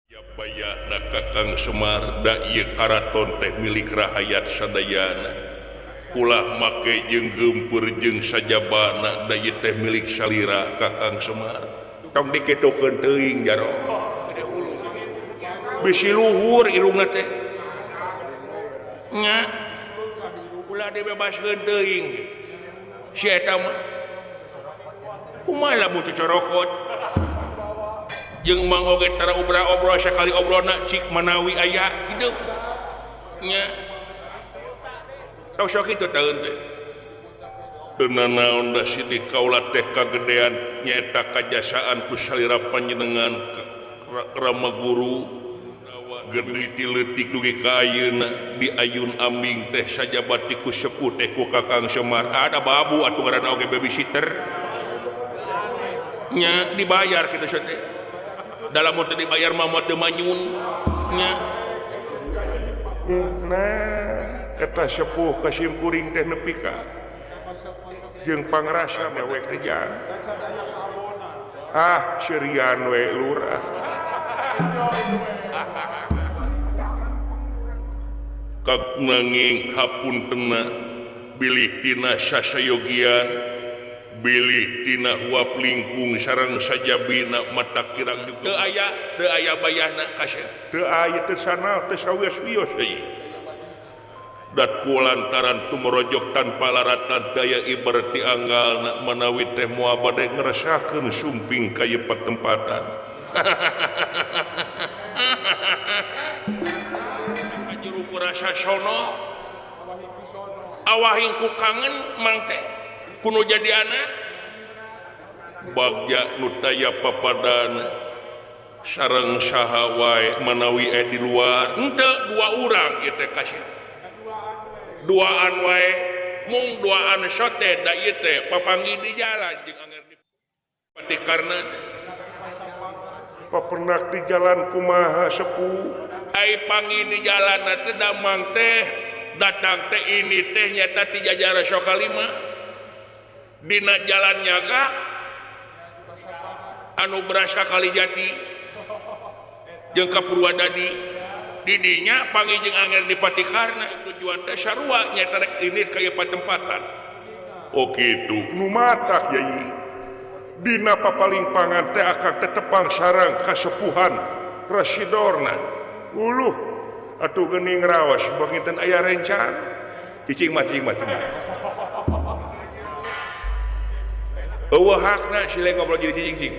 Bayana Kakang Semar da ieu karaton teh milik rahayat sadayana. Ulah make jeung geumpeur jeung sajabana da ieu teh milik salira Kakang Semar. Tong dikitukeun teuing jaro. Bisi luhur irungna teh. Nya ulah dibebaskeun teuing. Si eta mah kumaha lamun cocorokot. Jeung mang oge tara obra-obrol sakali obrolna cik manawi aya kitu nya tong sok kitu taeun teh teu nanaon da sidik kaula teh kagedean nyaeta kajasaan ku salira panjenengan Rama Guru gede ti leutik dugi ka ayeuna di ayun ambing teh sajabati ku sepuh teh ku Kakang Semar ada babu atuh ngaranna oge babysitter nya dibayar kitu teh dalam mau dibayar mah teu manyun nya. Nah eta sepuh ka simkuring teh nepi ka jeung pangrasa mewek teh jang ah serian we lurah kak nanging hapuntena bilih tina sasayogian bilih tina huap lingkung sareng sajabina mata kirang teu aya bayahna kasep teu aya teu sana teu sawios-wios deui dat ku lantaran tumorojok tanpa laratan daya ibarat dianggalna manawi teh moal bade ngresakeun sumping ka ieu patempatan kajuru ku rasa sono awahing ku kangen mang teh kuno jadi anak bagja nu taya papadana sareng saha wae manawi di luar henteu dua urang ieu teh kasih duaan wae mung duaan sote da ieu teh papanggih di jalan jeung anger di Patikarna papenak di jalan kumaha sepuh ai panggih di jalan teh damang teh datang teh ini teh nyata ti jajara Sokalima dina jalan nyagak anu berasa Kalijati jeung ka Purwadadi didinya panggih jeung anger di Patikarna tujuan teh sarua nyaeta rek ini ka ieu patempatan. Oh kitu nu matak yai dina papalingpangan teh akang tetepang sareng kasepuhan Rasidorna uluh atuh geuning raos banginten aya rencang cicing mah cicing mah eueuh hakna si ngobrol jadi cicing-cicing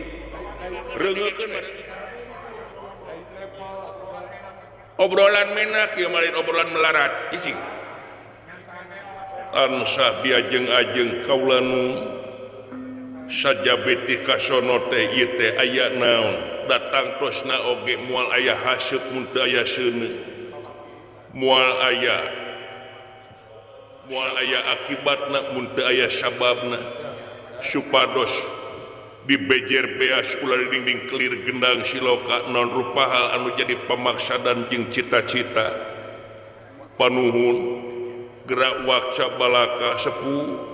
reungeukeun obrolan menak ieu mah lain obrolan melarat cicing tansah diajeng-ajeng kaula nu sajabeti kasono teh ieu teh aya naon datang tosna oge moal aya haseup mun teu aya seuneu moal aya akibatna mun teu aya sababna supados dibejer beas ulah dinding kelir gendang siloka non rupahal anu jadi pemaksa dan jeung cita-cita panuhun gerak wakca balaka sepuh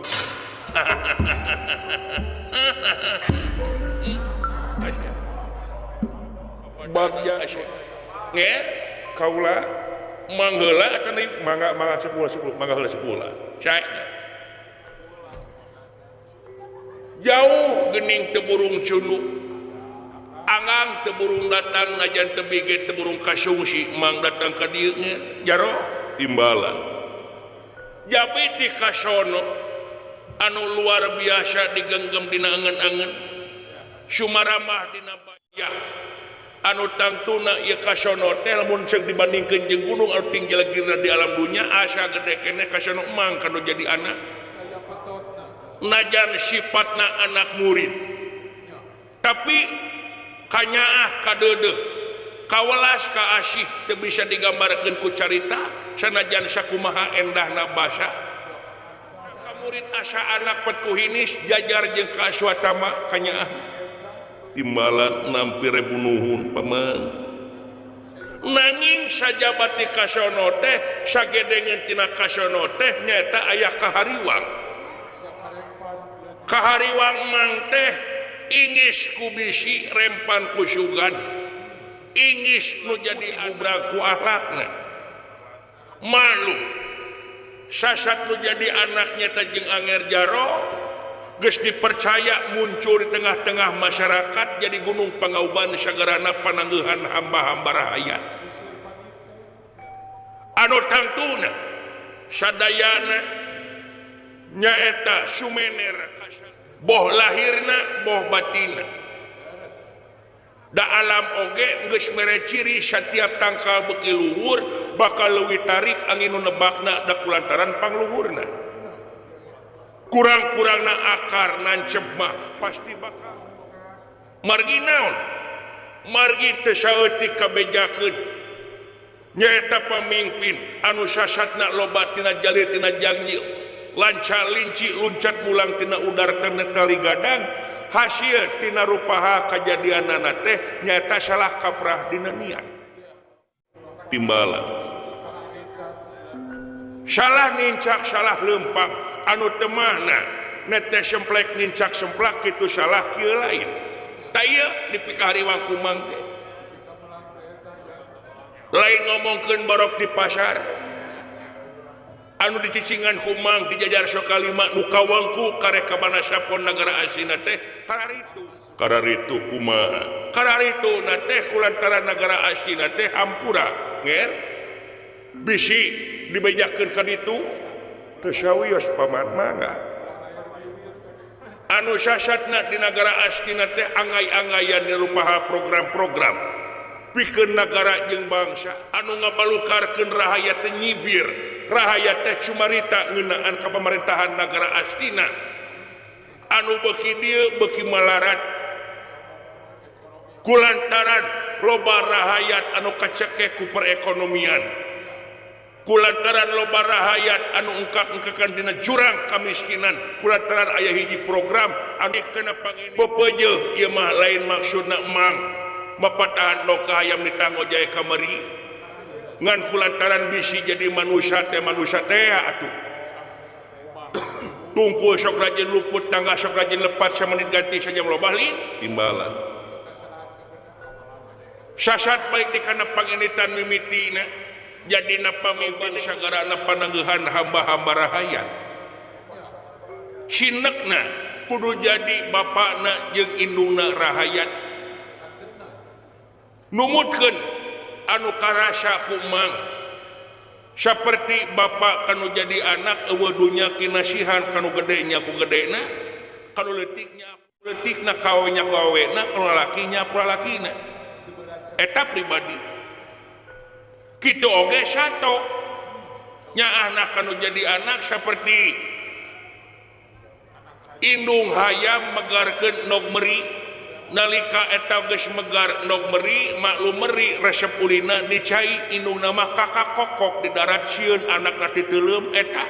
bagja nge kaula manggeula atuh mangga mangga sepuh mangga heula sepuh lah cai jauh gening teburung cunduk angang teburung datang najan tebi ge teburung kasungsi mang datang ka dieu nya jaro timbalan jabi ti kasono anu luar biasa digenggam dina angen-angen sumaramah dina bayah anu tangtuna ieu kasono teh lamun ceuk dibandingkeun jeung gunung anu tinggi-tinggi di alam dunya asa gede keneh kasono emang kanu jadi anak najan sifatna anak murid tapi kanyaah kadeudeuh kawelas ka asih teu bisa digambarkeun ku carita sanajan sakumaha endahna basa ka murid asa anak petkuhinis jajar jeung ka Aswatama kanyaah timbalan nampi rebu nuhun paman nanging sajabati kasono teh sagedengeun tina kasono teh nyaeta aya kahariwang kahariwang mang teh ingis ku bisi rempan ku sugan Inggris nu jadi gubrak ku akhlakna malu sasat nu jadi anaknya teh jeung Anger Jaro geus dipercaya muncul di tengah-tengah masyarakat jadi gunung pangauban sagarana panangguhan hamba-hamba rahayat anu tangtuna sadayana nyaeta sumener boh lahirna boh batina da alam oge geus mere ciri setiap tangkal beuki luhur bakal leuwih tarik angin nu nebakna da kulantaran pangluhurna kurang-kurangna akar nancep mah pasti bakal margi naon margi teu saeutik kabejakeun nyaeta pamimpin anu sasatna loba tina jalir tina janji lanca linci luncat mulang tina udar kana tali gadang hasil tina rupaha kajadianana teh nyaeta salah kaprah dina niat timbalan salah nincak salah lempang anu temana netes semplek nincak semplak itu salah kieu lain tah ieu dipikahariwang ku mang teh lain ngomongkeun borok di pasar anu dicicingan ku mang dijajar sokalima nu kawangku karek ka mana sapon nagara asina teh kararitu kumaha kararitu na teh kulantaran nagara asina teh hampura nger bisi dibejakeun ka ditu teu sawios paman mangga anu sasatna di nagara astina teh angay-angayan rupaha program-program pikeun nagara jeung bangsa anu ngabalukarkeun rahayat teh nyibir rahayat teh cumarita ngeunaan ka pamerintahan nagara astina anu beuki dieu beuki malarat kulantaran loba rahayat anu kacekeh ku perekonomian kulantaran loba rahayat anu engkak-engkakan dina jurang kamiskinan kulantaran aya hiji program anu kana pangini pepeujeuh ieu mah lain maksudna mang mapatahan loka hayam ditanggo jae kamari ngan kulantaran bisi jadi manusia teh atuh tungkul sok rajin luput tangga sok rajin lepat samenit ganti sajam lobah lin timbalan sasat baik di kana panginitan mimitina jadi na pamimpin sagarana panangguhan hamba-hamba rahayat sinekna kudu jadi bapakna jeung indungna rahayat numutkeun anu karasa ku mang seperti bapak kanu jadi anak eueuh dunya kinasihan kanu gede nya ku gedena kanu leutiknya leutikna kawenya kawena kanu lalakinya ku lalakina eta pribadi kitu oge sato nya anak kanu jadi anak seperti indung hayam megarkeun endog meri nalika eta geus megar endog meri maklum meri resep ulina dicai indungna mah kakak kokok di darat sieun anakna titeuleum eta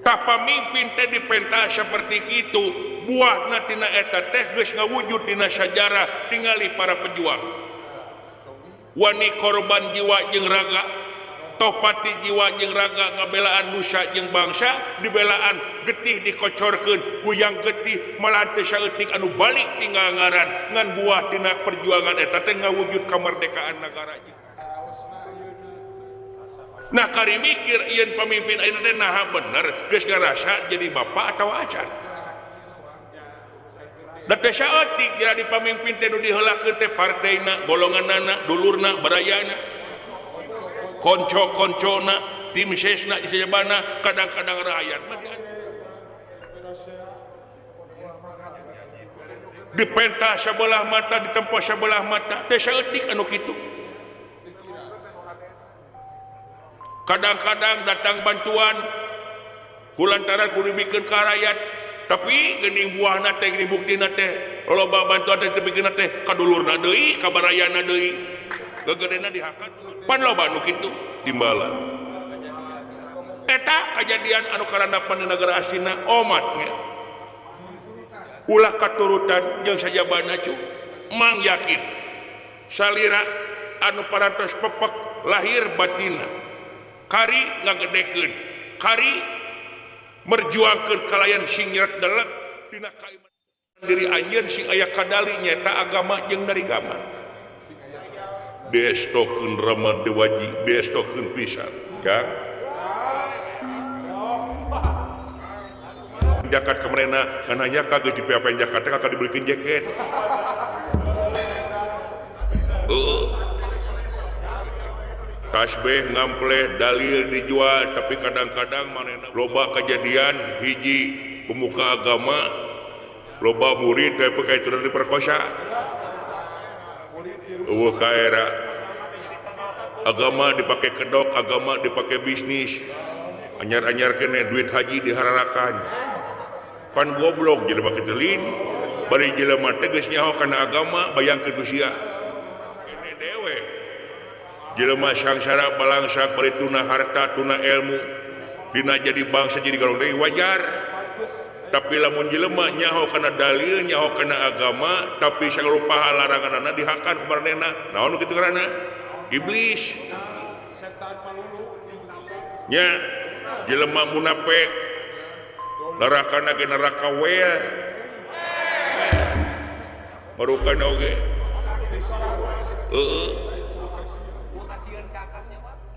tah pamimpin teh dipenta seperti kitu buahna tina eta teh geus ngawujud dina sajarah tingali para pejuang wani korban jiwa jeung raga topati jiwa jeung raga ngabelaan nusa jeung bangsa dibelaan getih dikocorkeun huyang getih malah teu saeutik anu balik tinggal ngaran ngan buah tina perjuangan eta teh ngawujud kamerdekaan nagara. Nah kari mikir ieun pamimpin ayeuna teh naha bener geus ngarasa jadi bapak atawa acan. Da teh saeutik jadi pamimpin teh nu diheulakeun teh partena, golonganana, dulurna, barayana, konco-koncona, tim sesna, isejabana, kadang-kadang rakyat mah dipentah sebelah mata, ditempo sebelah mata, teh saeutik anu kitu. Kadang-kadang datang bantuan kulantaran kudu dibikeun ka rakyat, tapi geuning buahna teh geuning buktina teh loba bantuan teh dibikeunna teh ka dulurna deui, ka barayana deui. Gegedena dihakan pan loba nu kitu timbalan eta kajadian anu karandapan di negara asina omat nya ulah katurutan jeung sajabana cu mang yakin salira anu parantos pepek lahir batinna kari ngagedekeun kari merjuangkeun kalayan sing nyerek delek dina kaiman diri anjeun sing aya kadali nyaeta agama jeung darigama. Diestokeun Rama Dewaji diestokeun pisan kan jaket kemerena nanya kagak di PAP Jakarta kakak dibelikin jaket tasbih ngampleh dalil dijual tapi kadang-kadang manehna loba kejadian hiji pemuka agama loba murid tapi kaituran diperkosa eueuh ka era agama dipakai kedok agama dipakai bisnis anyar-anyar kene duit haji dihararakan pan goblok jelema kitu lin bari jelema teh geus nyaho kana agama bayangkeun ku sia kene dewe jelema sangsara balangsak bari tuna harta tuna ilmu dina jadi bangsa jadi garong deui wajar tapi lamun jelema nyaho kana dalil nyaho kana agama tapi sagala laranganana dihakan ku maranehna naon kitu ngaranna iblis setan palulu nya jelema munafik nerakana ge neraka we marukan oge heeh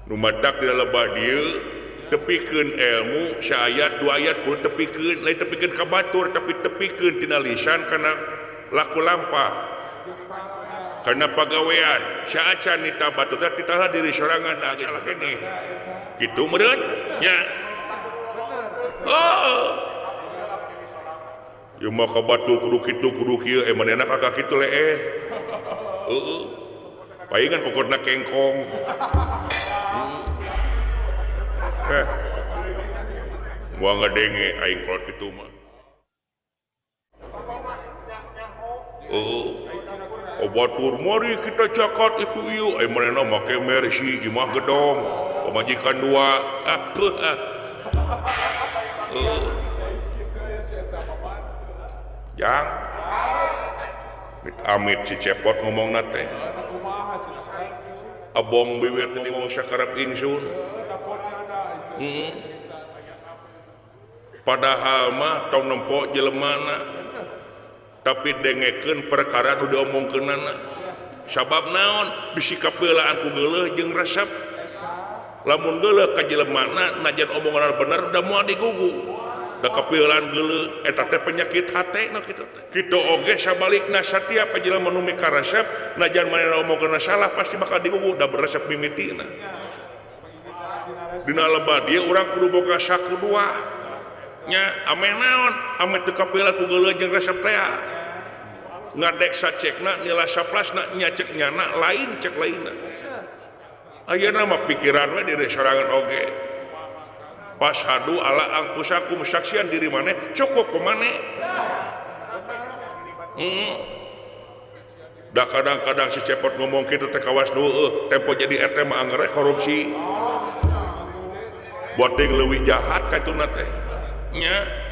nu matak di lebah dieu tepikeun ilmu saayat dua ayat kudu tepikeun lain tepikeun ka batur tapi tepikeun tina lisan kana laku lampah kana pagawean saacan nita batur teh titalah diri sorangan da geus keneh kitu meureun nya oh ieu mah ka batur kudu kitu kudu kieu manehna kakak kitu leeh heueuh paingan kokodna kengkong gua ngadenge aing kolot kitu mah oh batur mari kita cakat itu ieu ai manehna make Mercy imah gedong pamajikan dua ah ah jang amit si cepot ngomongna teh abong bibir ngomong sakarep ingsun padahal mah tong nempo jelemana tapi dengekeun perkara nu diomongkeunana sabab naon bisi kapeulaan ku geuleuh jeung resep lamun geuleuh ka jelemana najan omongan bener da moal digugu da kapeulaan geuleuh eta teh penyakit hate nu kitu teh kitu oge sabalikna satiap jelema nu mikaresep najan manehna omongkeunna salah pasti bakal digugu da beresep mimitina dina lebah dieu urang kudu boga saku dua nya ameh naon ameh teu kapeulaan ku geuleuh jeung resep teh ngadek sacekna nila saplasna nya cek nyana lain cek lainna ayeuna mah pikiran we diri sorangan oge pasadu ala angkusakum saksian diri maneh cukup ku maneh da kadang-kadang si cepot ngomong kitu teh kawas nu tempo jadi RT mah angger korupsi buat ting leuwih jahat katuna teh nya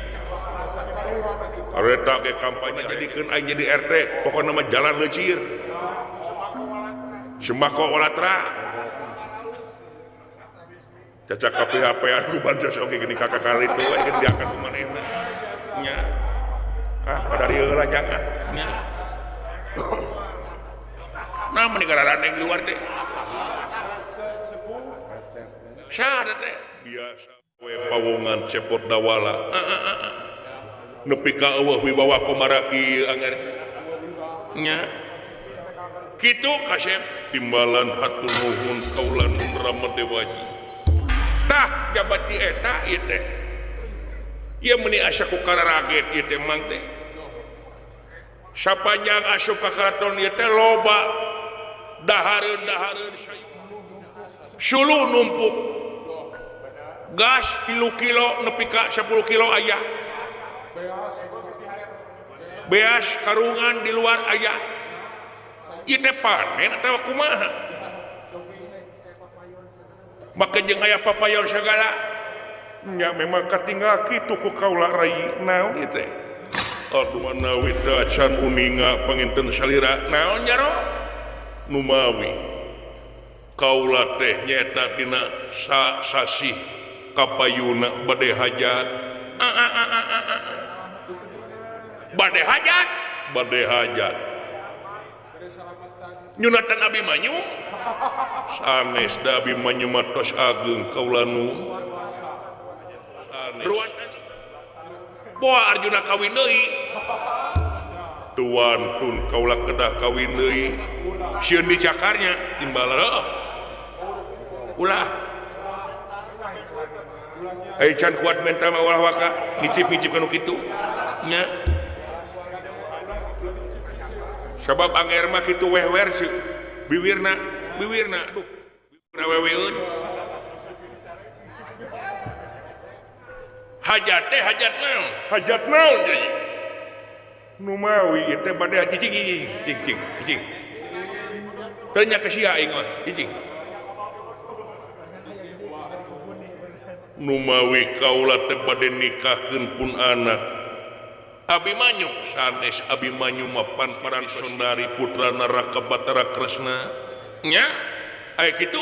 kareta ge kampanye jadikeun aing jadi RT pokona mah jalan leucir sembako walatra cacak KPHP-an ku bansos oge geuning kakak kali itu we geus diangkat ku manehna nya ah pada dieu lah jangan nya nah meni gararandeng di luar teh saha teh biasa we pawongan cepot dawala nepi ka eueuh wibawa komaraki anger nya kitu kasep timbalan hatur nuhun kaula nun Rama Dewaji tah jabat di eta ieu teh ieu meuni asa ku kararaget ieu teh mang teh sapanjang asup ka karaton ieu teh loba dahareun-dahareun suluh numpuk gas 3 kilo nepi ka 10 kilo aya beas karungan di luar aya ieu teh panen atawa kumaha maka jeung aya papayon sagala nya memang katinggal kitu ku kaula rai naon ieu teh aduh manawi teu acan uninga panginten salira naon jaro numawi kaula teh nyaeta dina sasih kapayuna bade hajat bade hajat bade hajat Nyunatan Abimanyu sanes da Abimanyu mah tos ageung kaula nu ruatan boa Arjuna kawin deui tuan tun kaula kedah kawin deui sieun dicakarnya timbalan heuh ulah ai can kuat mental mah ulah waka ngicip-ngicip kanu kitu nya sabab anger mah kitu wehwer sih biwirna biwirna aduh aweweun hajat teh hajat naon jadi nu mawi ieu teh bade cicing cicing cicing cicing teu nya ka sia aing mah cicing nu mawi kaula teh bade nikahkeun pun anak Abimanyu sanes Abimanyu mapan paran Sondari putrana Raka Batara Kresna nya aya kitu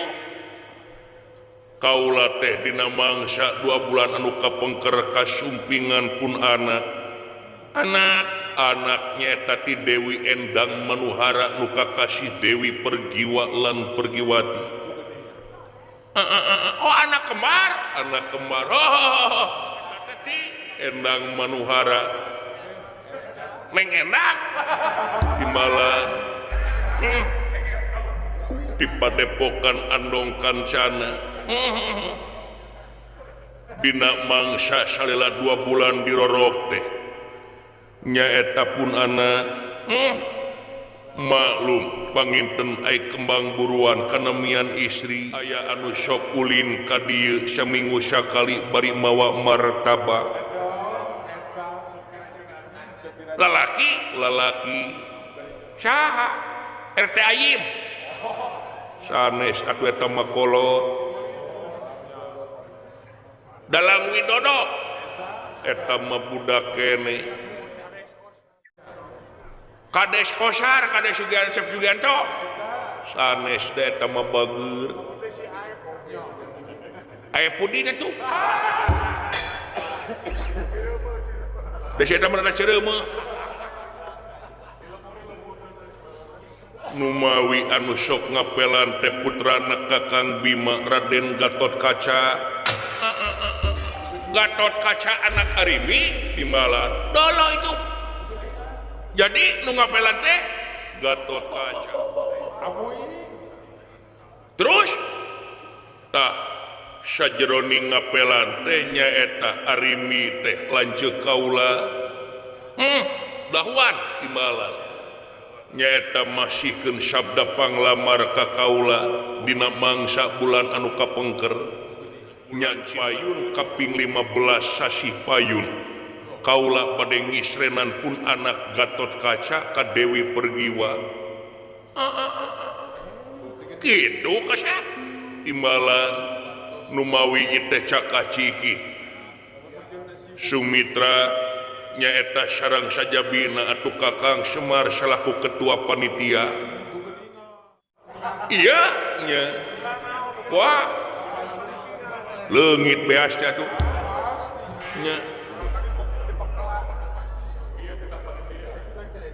kaula teh dina mangsa 2 bulan anu kapengker kasumpingan pun anak anak anaknya eta ti Dewi Endang Manuhara nu kakasih Dewi Pergiwa lan Pergiwati. Oh anak kembar oh eta ti Endang Manuhara Neng enak timbalan di padepokan Andong Kancana dina mangsa salila 2 bulan dirorok teh nyaeta pun anak maklum panginten ai kembang buruan kanemian istri aya anu sok ulin ka dieu saminggu sakali bari mawa martabak lalaki lalaki saha RT Ayim sanes atuh eta mah kolot Dalang Widodo eta mah budak kene Kades Kosar Kades Sugianto Sugianto sanes da eta mah bageur aya pudin atuh desa eta mah cereumeuh Numawi anu sok ngapelan teh putrana Kakang Bima Raden Gatot Kaca Gatot Kaca anak Arimi timbalan dolo itu jadi nu ngapelan teh Gatot Kaca terus tah sajeroning ngapelan teh nyaeta Arimi teh lanceuk kaula dahuan timbalan nyaeta masihkeun sabda panglamar ka kaula dina mangsa bulan anu kapengker nya payun kaping 15 sasih payun kaula bade ngisrenan pun anak Gatot Kaca ka Dewi Pergiwa kitu kasa timbalan numawi teh cakaciki Sumitra nyaeta sareng sajabina atuh Kakang Semar selaku ketua panitia iya nya wah leungit beas teh atuh nya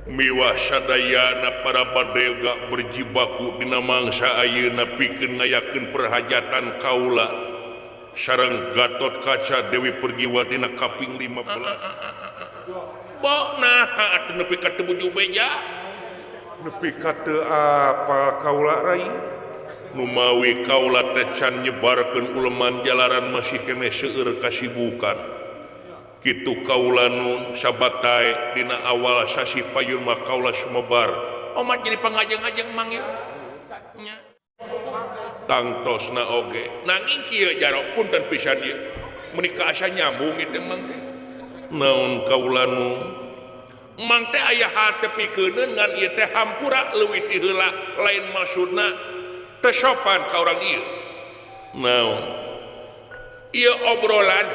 miwah sadayana para badega berjibaku dina mangsa ayeuna pikeun ngayakeun perhajatan kaula sareng Gatot Kaca Dewi Pergiwa dina kaping 15 bok nah atuh nepi ka teu buju beja nepi ka teu apal kaula rai numawi kaula teh can nyebarkeun uleman jalaran masih keneh seueur kasibukan kitu kaula nu sabatai dina awal sasih payun mah kaula sumebar omat jadi pangajeng-ajeng mang ieu nya tangtosna oge nanging kieu jarok punten pisan ieu meuni ka asa nyambung ieu teh mang teh naon kaula nu mang teh aya hate pikeuneun ngan ieu teh hampura leuwih ti heula lain maksudna teu sopan ka urang ieu naon ieu obrolan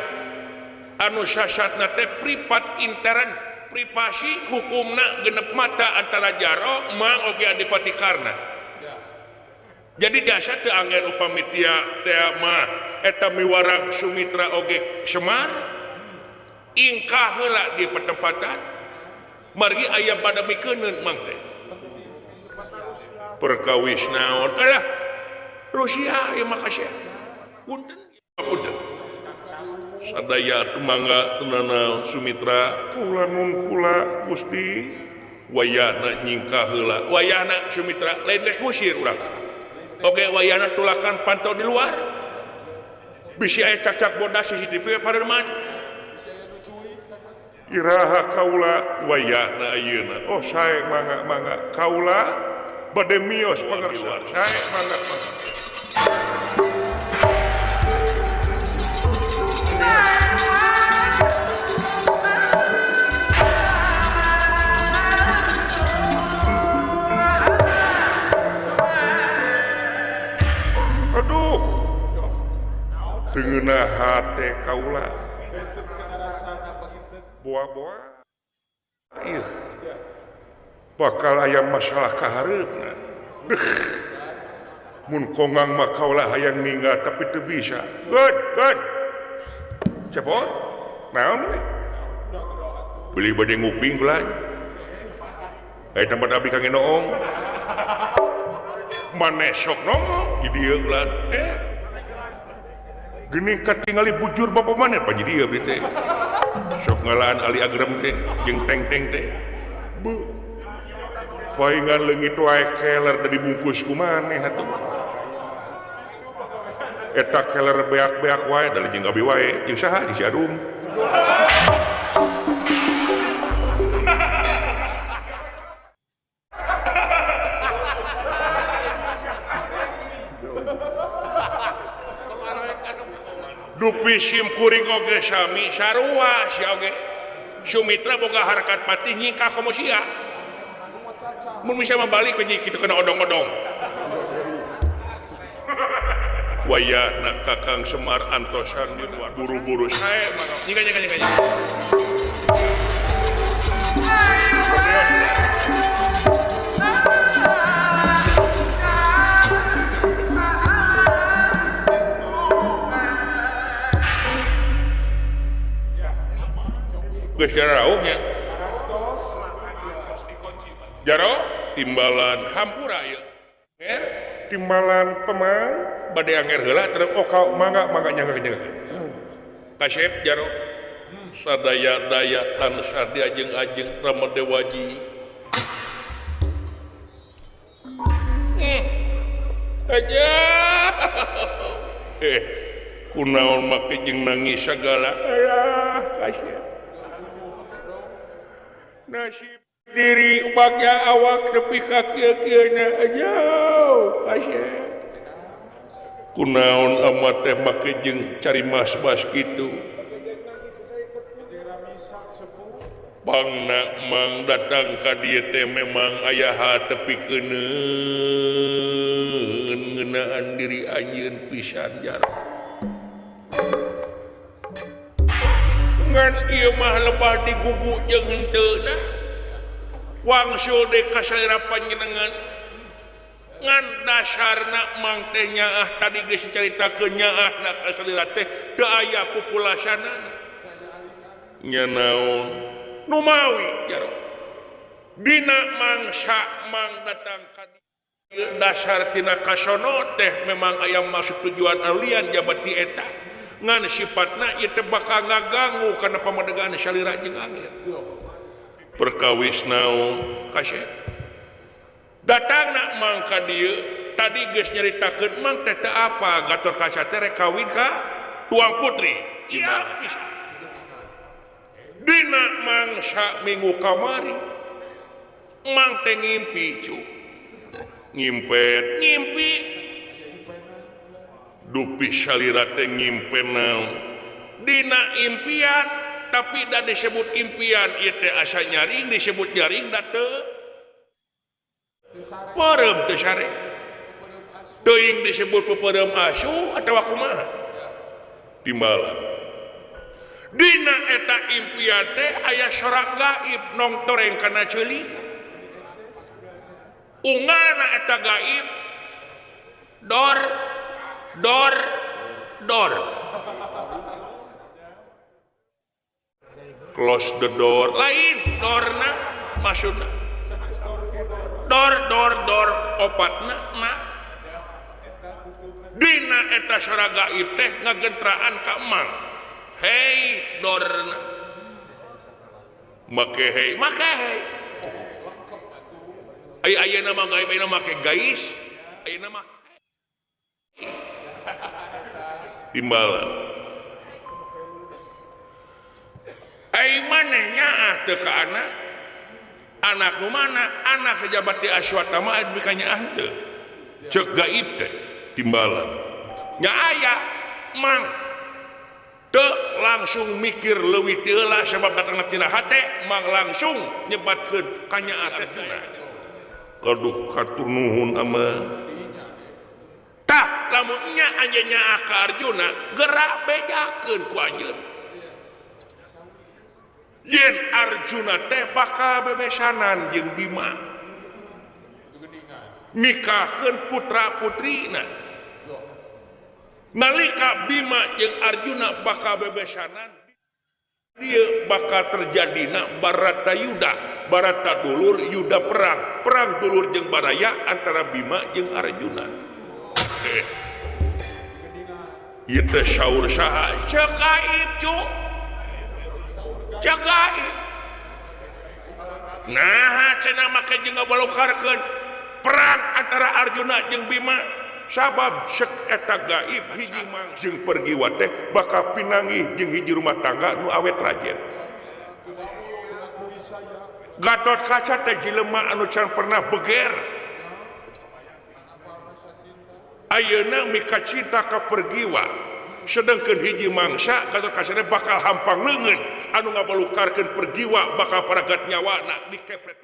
anu sasatna teh privat intern privasi hukumna genep mata antara jaro mang oge Adipati Karna jadi dasar teu angger upami tia teh mah eta miwarang Sumitra oge Semar ingkah heula di pertempatan margi aya pada mikeuneun mang teh Perkawis naon alah Rusia ieu mah kasih. Punten punten. Sadaya tumangga tenana Sumitra kula nun kula Gusti wayahna nyingkah heula wayahna Sumitra lain rek ngusir urang. Oke wayahna tulakan pantau di luar. Bisi aya cacak bodas CCTV pareman. Iraha kaula wayahna ayeuna. Oh sae mangga mangga kaula bade mios pangarsa. Sae mangga mangga. Aduh. Tengeuna hate kaula. Boa-boa ih bakal aya masalah kahareupna. Mun kongang mah kaula hayang ninggal tapi teu bisa. Good, good. Cepot. Naon we? Beli bade nguping kula. Eh tempat abdi kangge noong. Maneh sok nongong di dieu kula. Geuning katingali bujur bapa maneh pa di dieu abdi teh. Sok ngalaan ali agrem teh jeung teng-teng teh. Bu. Paingan leungit wae keler da dibungkus ku maneh atuh. Eta keler beak-beak wae da jeung abi wae jeung saha jeung si Arum. Dupi sim kuring oge sami sarua sia oge. Sumitra boga harkat patih nyingkah komo sia. Mun bisa mah balik we kitu kana odong-odong. Wayahna Kakang Semar antosan di luar buru-buru sae mangga. Nyingkah nyingkah nyingkah. Geus rauhnya. Jaro timbalan hampura ieu. Nger timbalan pemang bade anger heula terus oh ka mangga mangga nyangga nyangga. Kasep jaro sadaya daya tansah diajeng-ajeng Rama Dewaji. Aja. Kunaon make jeung nangis sagala. Alah kasep. Nasib diri bagya awak tepi ka kieu-kieuna jauh kasep. Kunaon amat teh make jeung cari mas-mas kitu. Pangna mang datang ka dieu teh memang aya tepi keuneun ngeunaan diri anjeun pisan jaro. Ngan ieu mah lebah digugu jeung henteuna. Wangsul deui ka salira panjenengan. Ngan dasarna mang teh nyaah tadi geus caritakeun nyaahna ka salira teh teu aya pupulasanana. Nya naon nu mawi jaro. Dina mangsa mang datang ka dieu dasar tina kasono teh memang aya maksud tujuan alian jabat ti eta. Ngan sifatna ieu teh bakal ngaganggu kana pamadegan salira jeung angin. Perkawis naon kasep. Datangna mang ka dieu tadi geus nyaritakeun mang teh teu apa Gatot Kaca teh rek kawin ka Tuang Putri. Iya bisa. Dina mangsa minggu kamari mang teh ngimpi cu. Ngimpet ngimpi dupi salira teh ngimpen naon dina impian tapi da disebut impian ieu teh asa nyaring disebut nyaring da teu peureum teu sare teuing disebut peureum asu atawa kumaha timbalan dina eta impian teh aya sorak gaib nongtoreng kana ceuli unggalna eta gaib dor dor dor close the door lain dorna maksudna Dor dor dor opatna na dina eta suara gaib teh ngagentraan ka emang. Hei dorna make hei make hei. Ai ayeuna mah gaib ayeuna make gais ayeuna mah timbalan. Ai maneh nyaah teu ka anak. Anak nu mana? Anak sejabat di Aswatama aya bika nyaah teu. Ceuk gaib teh timbalan. Nya aya mang teu langsung mikir leuwih ti heula sabab datangna tina hate mang langsung nyebatkeun ka nyaah teh. Aduh hatur nuhun ama. Tah lamun nya anjeun nyaah ka Arjuna gerak bejakeun ku anjeun. Yen Arjuna teh bakal bebesanan jeung Bima. Nikahkeun putra-putrina. Nalika Bima jeung Arjuna bakal bebesanan dia bakal terjadina Barata Yuda, Barata dulur Yuda perang, perang dulur jeung baraya antara Bima jeung Arjuna. Ieu teh saur saha? Ceuk gaib cu. Ceuk gaib. Nah, cenah make jeung ngabalukarkeun perang antara Arjuna jeung Bima sabab sek eta gaib hiji mang jeung pergiwa teh bakal pinanggih jeung hiji rumah tangga nu awet rajen. Gatot Kaca teh jelema anu can pernah beger. Ayeuna mika cinta ka pergiwa sedangkeun hiji mangsa Gatot Kaca teh bakal hampang leungeun anu ngabalukarkeun pergiwa bakal paragat nyawana dikepret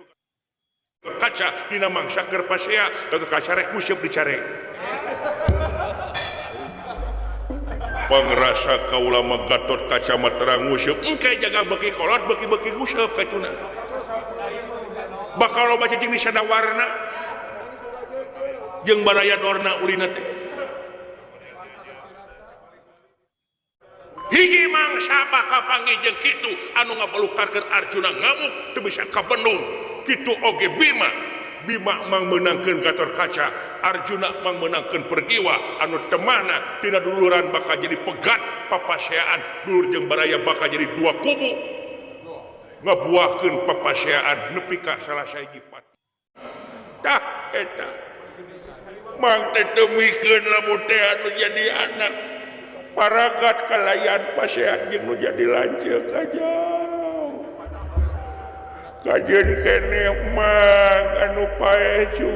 kaca dina mangsa keur pasea Gatot Kaca rek useup dicarek. Pangrasa kaula mah Gatot Kaca mah terang nguseup engke jaga beuki kolot beuki-beuki nguseup kacuna. Bakal loba cicing di sada warna jeung baraya dorna ulina teh. Hiji mangsa bakal panggih jeung kitu anu ngabalukarkeun Arjuna ngamuk teu bisa kabendung. Kitu oge Bima. Bima mang meunangkeun Gatot Kaca, Arjuna mang meunangkeun Pergiwa anu temana tina duluran bakal jadi pegat papaseaan dulur jeung baraya bakal jadi dua kubu ngabuahkeun papaseaan nepi ka salah sahiji pati. Tah eta mang teh teu mikeun lamun teh anu jadi anak paragat kalayan pasean jeung nu jadi lanceuk aja. Kajeun keneh mang anu paecu.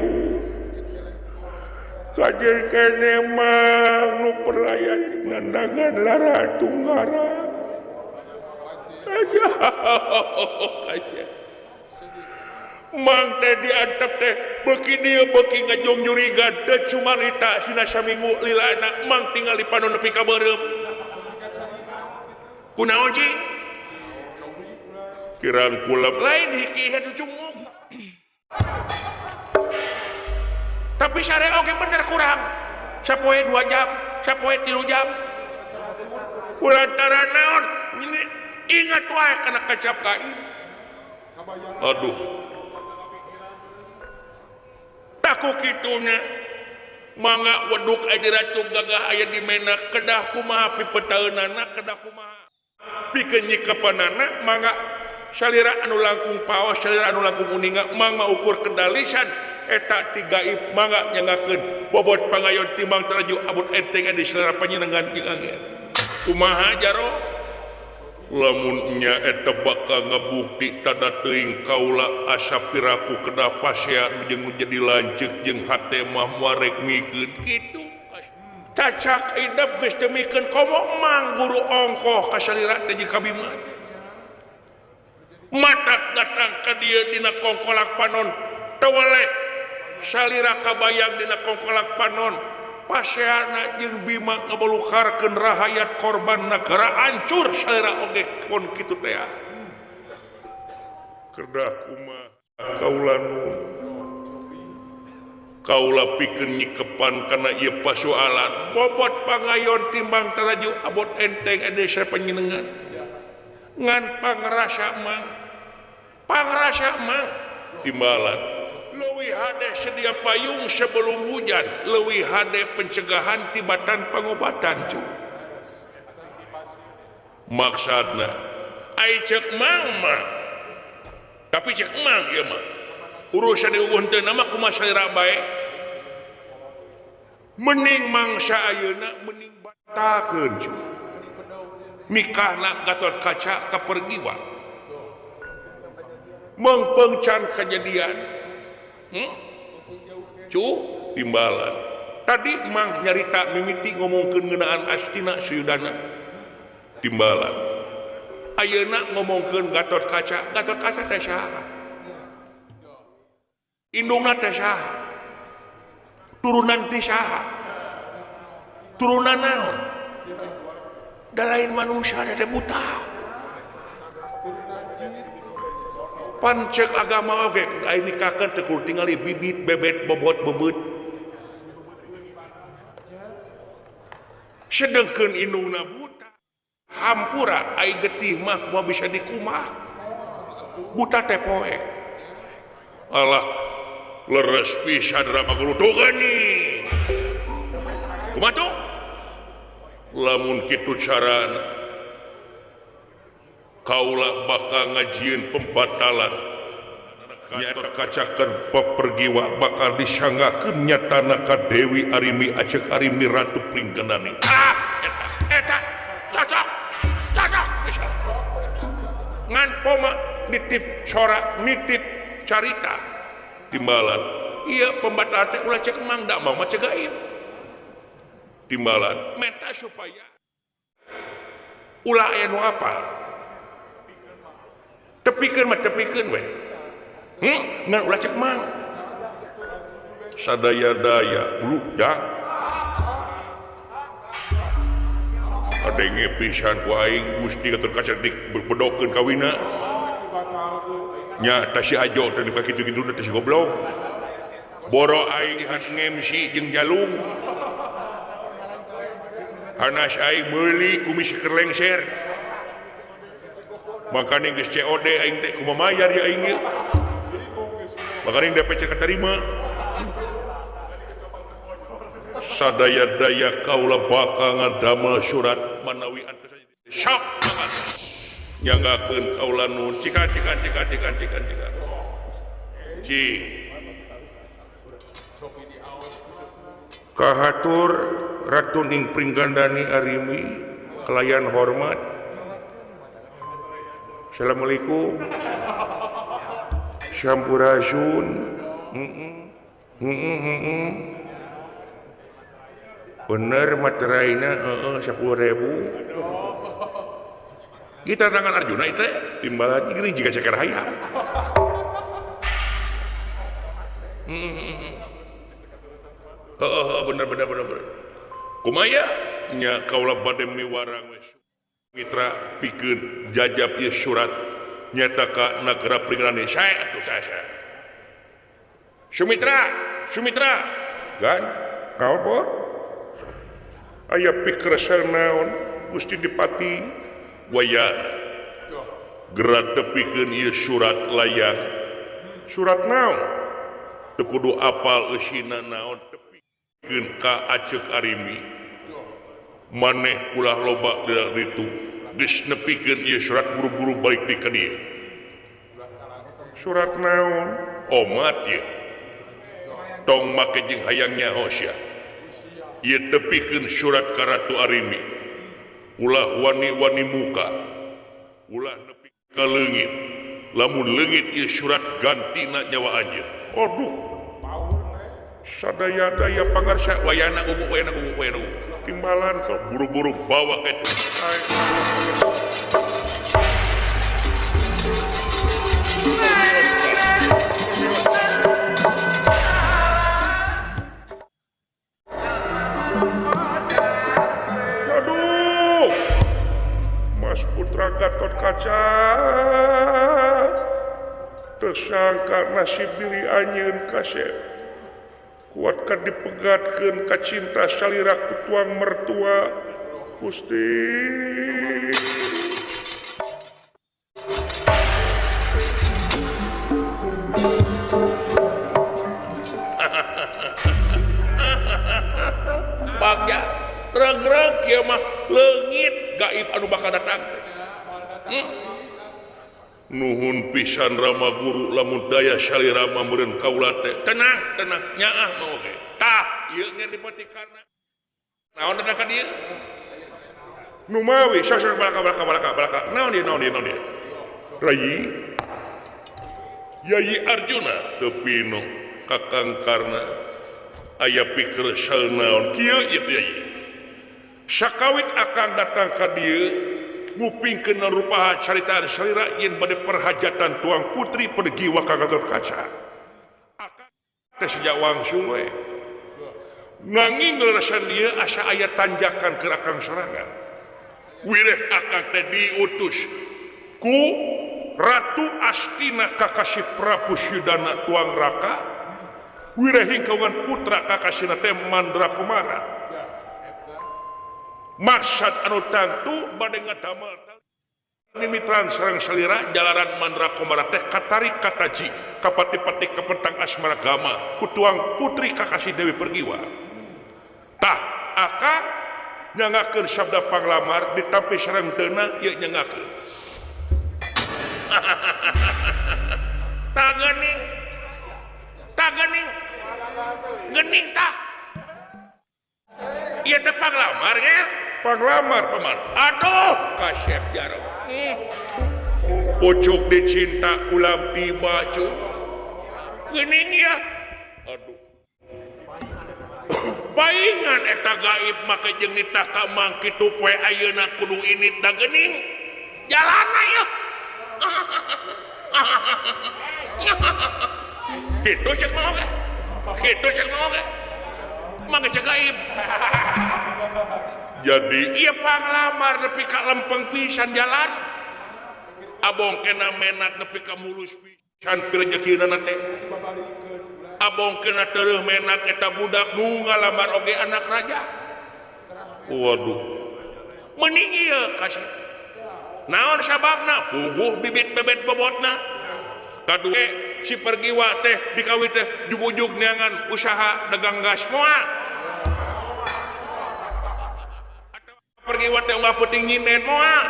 Kajeun keneh mang nu perlayan nandangan lara tunggara. Aja kajeun. Mang teh diantep teh beuki dieu beuki ngajong nyuriga teu cumarita sina saminggu lilana mang tinggal di panon nepi ka beureum. Kunaon cing? Kirang kulap lain hiki hetu cunguk. Tapi sare oge bener kurang. Sapoe 2 jam, sapoe 3 jam. Kulantaran naon? Ingat wae kana kecap gaib. Aduh. Taku kitunya. Mangga weduk aja ratu gagah aya di menak kedah kumaha pipetaeunana kedah kumaha. Pikeun nyikepanana mangga salira anu langkung paos salira anu langkung uninga mangga ukur kedalisan eta ti gaib mangga nyangakeun bobot pangayon timbang taraju abot enteng di selera panyenengan jeung angin. Kumaha jaro lamun nya eta bakal ngabukti tada teuing kaula asa piraku kedah pasea jeung jadi lanceuk jeung hate mah moal rek mikeun kitu. Cacak idep geus teu mikeun komo mang guru ongkoh ka salira teh jeung ka Bima. Matak datang ka dieu dina kongkolak panon teweleh salira kabayang dina kongkolak panon paseana jeung Bima ngabalukarkeun rahayat korban nagara hancur salira oge pon kitu teh. Kedah kumaha kaula nu kaula pikeun nyikepan kana ieu pasualan bobot pangayon timbang taraju abot enteng ede panjenengan ngan pangrasa mang pangrasa mang timbalan. Leuwih hade sedia payung sebelum hujan, leuwih hade pencegahan tibatan pengobatan cu. Maksudna ai cek mang mah. Tapi cek mang ieu mah. Urusan diuguh teu nama kumaha salira bae. Mending mangsa ayeuna mending batalkeun cu. Nikahna Gatot Kaca ka Pergiwa. Mengpengcan kejadian. Cu timbalan. Tadi mang nyarita mimiti ngomongkeun ngeunaan Astina Suyudana. Timbalan. Ayeuna ngomongkeun Gatot Kaca, Gatot Kaca teh saha? Indungna teh saha? Turunan teh saha? Turunan naon? Da lain manusia da buta. Pan cek agama oge ai nikahkeun teu kudu tingali bibit bebet bobot bebeut. Sedengkeun indungna buta. Hampura ai getih mah kumaha bisa dikumah. Buta teh poek. Alah leres pisan drama guru tuh geuning. Kumaha tuh? Lamun kitu carana kaula bakal ngajieun pembatalan Gatot Kaca keur pepergiwa bakal disanggakeun nyatana ka Dewi Arimi Acek Arimi Ratu Pringgendani. Ah eta eta cocok cocok bisa. Ngan poma nitip corak nitip carita timbalan. Ieu pembatalan teh ulah cek mang da mau mah cek gaib. Timbalan meta supaya ulah aya nu apal. Tepikeun mah tepikeun we. Ngan ulah cek mang. Sadaya-daya lu dah. Adenge pisan ku aing Gusti Gatot Kaca dibedokeun kawina. Nya tah si Ajo teh dipake kitu-kitu teh si goblok. Boro aing has ngemsi jeung jalung. Hanas aing meuli kumis keur lengser. Makanya geus COD aing teh kumaha mayar ya aing ieu. Makanya DPC katarima. Sadaya-daya kaula bakal ngadamel surat manawi antos sok nyanggakeun kaula nu cika cika cika cika cika cika. Cing. Kahatur Ratu Ning Pringgandani Arimi kelayan hormat. Assalamualaikum. Sampurasun. Bener materaina heeh 10.000. Kita tangan Arjuna itu timbalan geuning jiga ceker hayam. Heeh bener bener bener bener. Kumaya nya kaula bade miwarang we. Mitra pikeun jajab ieu surat nyata ka nagara Pringgendani saya atuh saya. Sumitra, Sumitra. Gan, kaopor? Aya pikersel naon Gusti Dipati wayana. Gerak tepikeun ieu surat layang. Surat naon? Teu kudu apal eusina naon tepikeun ka Acek Arimi. Maneh ulah loba ditu geus nepikeun ieu surat buru-buru balik di ka dieu. Surat naon? Omat ieu. Tong make jeung hayang nyaho sia. Ieu tepikeun surat ka Ratu Arimi. Ulah wani-wani muka. Ulah nepi ka leungit. Lamun leungit ieu surat gantina nyawa anjeun. Aduh. Sadaya-daya pangarsa wayana gugu wayana gugu wayana gugu. Timbalan kau buru-buru bawa ke Aduh, Mas Putra Gatot Kaca tersangka nasib diri anjeun kasep. Kuatkan dipegatkeun ka cinta salira ku tuang mertua Gusti. Reg-reg kieu mah leungit gaib anu bakal datang. Nuhun pisan Rama Guru lamun daya salira mah meureun kaula teh. Tenang, tenang, nyaah mah oge. Tah, ieu nger dipatikarna. Naon datang ka dieu? Numawi sasar balaka balaka balaka balaka. Naon ieu naon ieu naon ieu? Rayi Yayi Arjuna teu pino Kakang Karna aya pikir naon kieu ieu Yayi. Sakawit akang datang ka dieu ngupingkeun rupaha carita salira yen bade perhajatan tuang putri pergi wa ka Gatot Kaca. Akang teh sejak wangsul we. Nanging lerasan dieu asa aya tanjakan keur akang sorangan. Wireh akang teh diutus ku Ratu Astina kakasih Prabu Sudana tuang raka wireh hingkawan putra kakasihna teh Mandra Kumara. Maksad anu tangtu bade ngadamel mimitran sareng salira jalaran Mandra Kumara teh katarik kataji kapati-pati kepentang asmara gama ku tuang putri kakasih Dewi Pergiwa. Tah akang nyangakeun sabda panglamar ditampi sareng deuna ieu nyangakeun. Tah geuning. Tah geuning. Geuning tah. Ieu teh panglamar nya. Panglamar paman. Aduh, kasep jaro. Pucuk dicinta ulam tiba cu. Geuning ya. Aduh. Baingan eta gaib make jeung nitah ka mang kitu poe ayeuna kudu init da geuning. Jalana yeuh. Kitu cek mah oge. Kitu cek mah oge. Mangga cek gaib. Jadi ieu panglamar nepi ka lempeng pisan jalan. Abong kena menak nepi ka mulus pisan pirejekina teh. Abong kena tereuh menak eta budak nu ngalamar oge anak raja. Waduh. Mending ieu kasih. Naon sababna? Puguh bibit bebet bobotna. Kadua si Pergiwa teh dikawin teh jugujuk neangan usaha dagang gas moal. Pergiwa teh unggal peuting nyinden moal.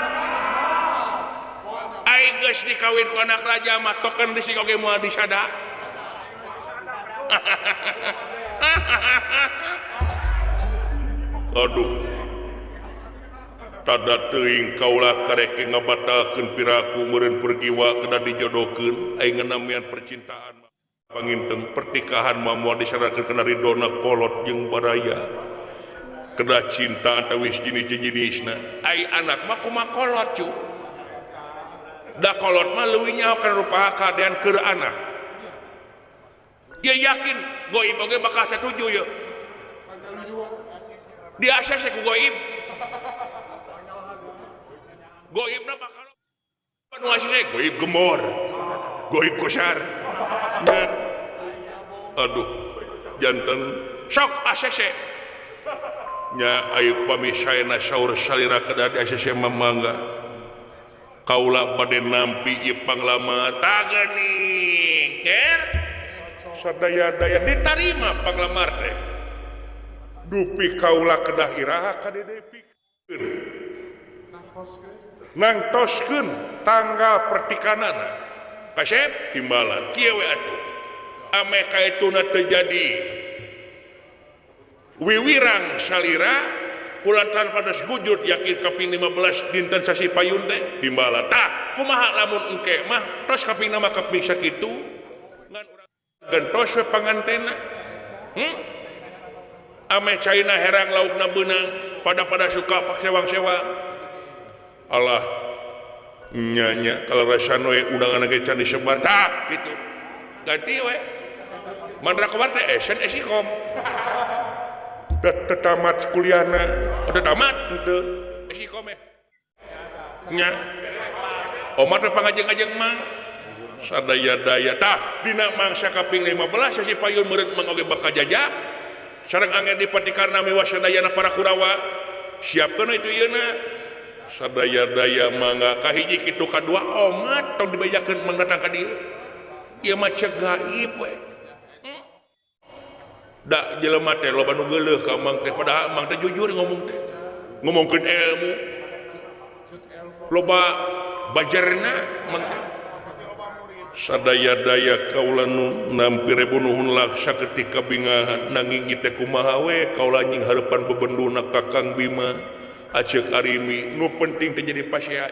Ai geus dikawin ku anak raja mah token disik oge moal disada. Aduh. Tada teuing kaula karek ngabatalkeun piraku meureun Pergiwa kedah dijodohkeun ai ngenamian percintaan panginten pertikahan mah moal disadakeun kana ridona kolot jeung baraya. Kedah cinta antawis jenis-jenisna ai anak mah kumaha kolot cu. Da kolot mah leuwih nyaho kana rupaha kadean keur anak. Dia yakin goib oge bakal satuju ye. Di ACC ku goib. Goibna bakal nu ACC goib gemor. Goib kosar. Aduh, janten sok ACC. Nya ayo pami saena saur salira kedah di ACC mamangga. Kaula bade nampi ieu panglamar tah geuning ker. Sadaya-daya ditarima panglamar teh. Dupi kaula kedah iraha ka didepikeun. Nangtoskeun tanggal pertikanana. Kasep timbalan kieu we atuh. Ame kaituna teu jadi wiwirang salira kulatan pada sujud yakin kaping 15 dinten sasi payun teh timbalan. Tah kumaha lamun engke mah tos kaping nama kaping sakitu ngan urang gentos we pangantena. Ame caina herang laukna beunang pada-pada suka paksewang-sewang. Allah nyanya kalau rasan we undangan ge can disebar tah gitu. Ganti we. Mandra Kumara teh esen esikom. Da tamat kuliahna, udah tamat henteu esikom eh. Nya. Omar teh pangajeng-ajeng mang. Sadaya-daya tah dina mangsa kaping 15 sasi payun meureun mang oge bakal jajak. Sareng angin dipati karna miwa sadayana para Kurawa. Siapkeun itu ieuna. Sadaya-daya mangga kahiji kitu kadua omat tong dibejakeun mang datang ka dieu. Ieu mah cek gaib we. Da jelema teh loba nu geuleuh ka Mang teh padahal Mang teh jujur ngomong teh. Ngomongkeun ilmu. Loba bajarna Mang teh. Sadaya-daya kaula nu nampi rebu nuhun laksa ketika bingahan nanging ieu teh kumaha we kaula nying hareupan bebenduna Kakang Bima Aceuk Arimi nu penting teh jadi pasea.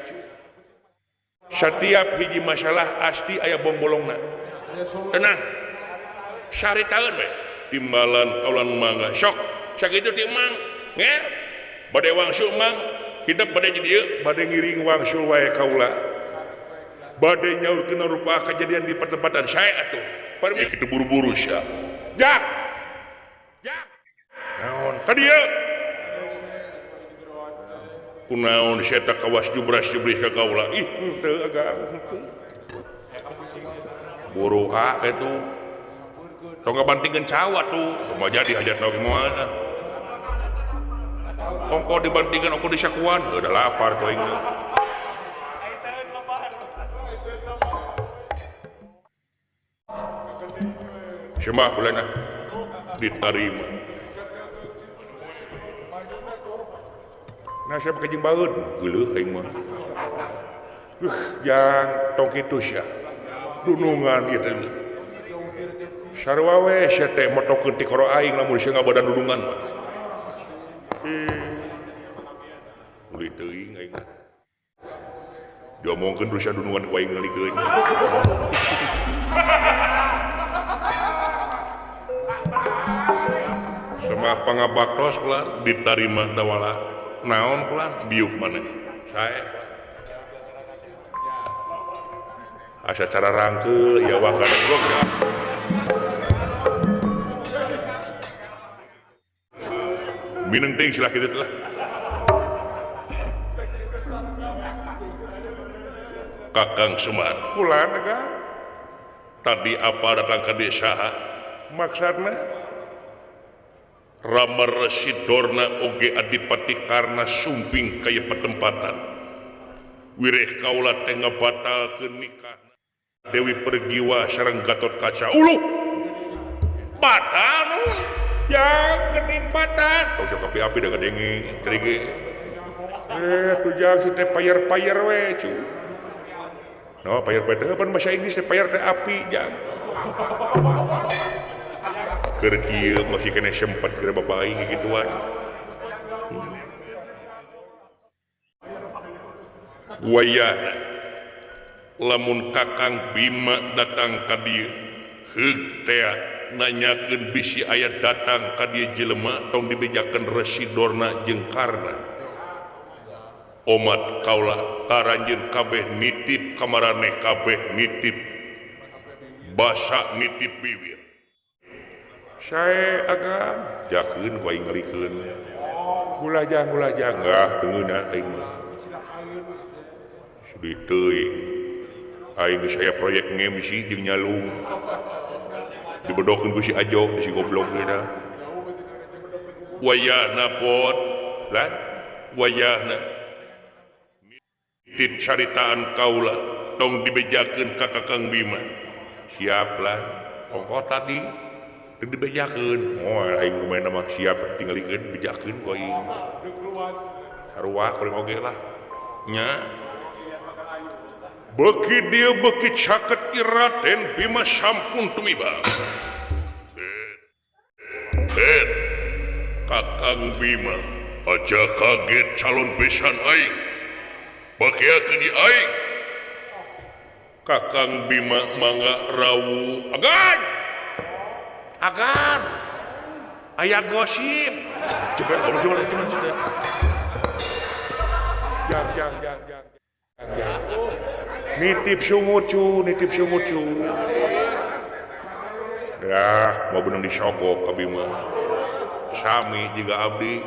Setiap hiji masalah asti aya bongbolongna. Tenang. Saritaeun we timbalan kaula nu mangga sok sakitu ti Mang nger bade wangsul Mang hidup bade di dieu bade ngiring wangsul wae kaula. Badai nyaur kena rupa kejadian di pertempatan saya atuh. Permi kitu buru-buru sia. Jak. Jak. Naon ka dieu? Kunaon sia teh kawas jubras jubris ka kaula. Ih, henteu agak henteu. Buru ah kitu. Tong ngabantingkeun cawa tuh. Kumaha jadi hajatna oge moal. Ongko dibantingkeun ongko disakuan, heuh da lapar ku aing. Semah kulana diterima. Nah siapa kejeng baeud geuleuh aing mah. Jang tong kitu sia. Dunungan ieu teh. Sarua we sia teh motokeun ti koro aing lamun sia ngabadan dunungan mah. Uli teuing aing mah. Diomongkeun rusia dunungan ku aing ngalikeun. Semah pangabaktos kula ditarima dawala naon kula biuk maneh sae asa cara rangkeul ya wakana gog ya. Mineng teuing silah kitu lah. Kakang Semar kula nega tadi apa datang ke desa maksudna Rama Resi Dorna oge Adipati Karna sumping kaya petempatan wireh kaula teh ngabatalkeun nikah Dewi Pergiwa sareng Gatot Kaca uluh batal nu yang geuning batal tong sok api-api da gadenge tadi tuh jang si teh payar-payar we cu no payar-payar teh pan bahasa Inggris teh payar teh api jang keur kieu masih kena sempat keur bapak aing gituan. Wayahna lamun Kakang Bima datang ka dieu heug teh nanyakeun bisi aya datang ka dieu jelema tong dibejakeun Resi Dorna jeung Karna. Omat kaula karanjeun kabeh nitip kamaraneh kabeh nitip basa nitip bibir. Sae agam jakeun ku aing ngalikeun. Gulajang gulajang ah teungeunah aing mah. Sedih teuing. Aing geus aya proyek nge-MC jeung nyalung. Dibedokeun ku si Ajo si goblok teh. Wayahna pot lan wayahna nitip caritaan kaula tong dibejakeun ka Kakang Bima. Siap lan ongko tadi dibejakeun. Oh, aing kumaha mah siap tingalikeun bejakeun ku aing. Sarua kuring oge lah. Nya. Beuki dieu beuki caket Raden Bima sampun tumiba. Kakang Bima aja kaget calon besan aing. Bagiakeun ieu aing. Kakang Bima mangga rawuh. Agan. Agan. Aya gosip. Cepet cepet cepet cepet. Jang jang jang jang. Jang. Nitip sungut cu, nitip sungut cu. Ya, mau benang disogok abi mah. Sami juga abdi.